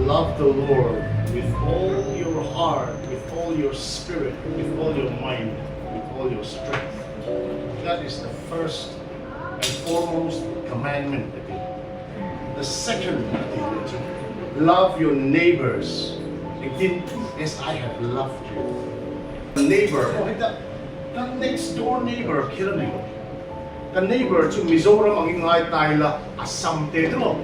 Love the Lord with all your heart, with all your spirit, with all your mind, with all your strength. That is the first and foremost commandment a ti. The second a ti leh chu, Love your neighbors engtin as I have loved you. Neighbor pawh heta kan next door neighbor khir a ni lo. Ka neighbor chu Mizoram angin ngai ta ila, Assam te te maw,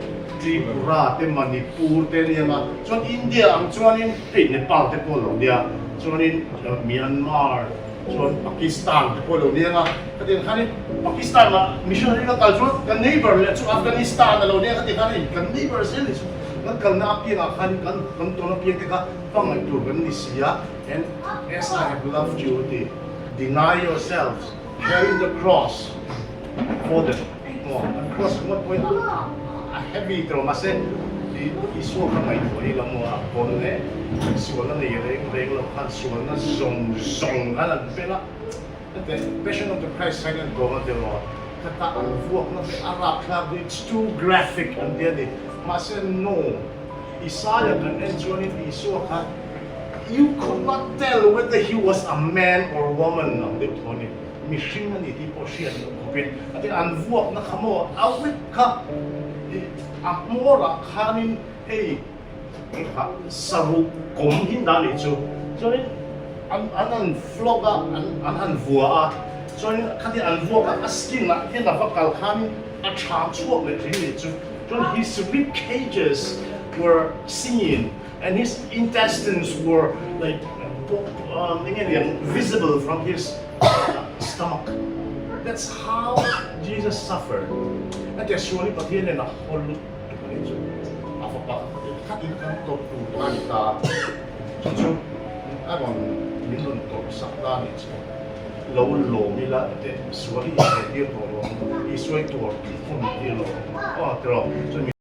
Tripura te, Manipur te ania nga, chuan India ang chuanin hei Nepal te pawh lo nia, chuanin Myanmar, chuan Pakistan te pawh lo nia nga, khatiang khanin Pakistan ah missionary ka kal chuan ka neighbor leh chu Afghanistan a lo nia khatiang khan hei kan neighbor zel ni chu kan kalna apiangah khanin kan kan tawn apiang te kha hmangaih tur kan ni si a, and as I have loved you a ti, deny yourselves. Carry the cross for them maw an cross ringawt pawhin a heavy tawh mahse Isua kha ngaihtuah ila maw a pawn leh sualna nei reng reng lo khan sualna zawng zawng khan an pel a hete Passion of the Christ khan an kawm a ti maw khata an vuakna te a rapthlak it's too graphic an ti a ni mahse no Isaiah kan en chuanin Isua kha You could not tell whether he was a man or woman ang deuh tho a ni. Mihring a ni tih pawh hriat loh khawpin a ti. An vuakna kha maw a whip kha a hmawrah khanin hei kha saruh kawm hi dah nih chu. Chuanin an an han flog a, an an han vua a, chuanin khatin an vuak a, a skin ah hian a va kal khanin a ṭham chhuak leh thin nih chu. Chuan his rib cages were seen. And his intestines were like visible from his stomach. That's how Jesus suffered. A tia sual hi Pathian nen a haw lut tuk a nih chu. A fapa khatin kan tawrh tur kha a ni ta. Chu chu a rawn min rawn tawrh sak ta a nih chu. Lo lawm ila te sual hi inheh tir tawh lo ang. Isua i tuar hun tir lo ang. Aw tiraw.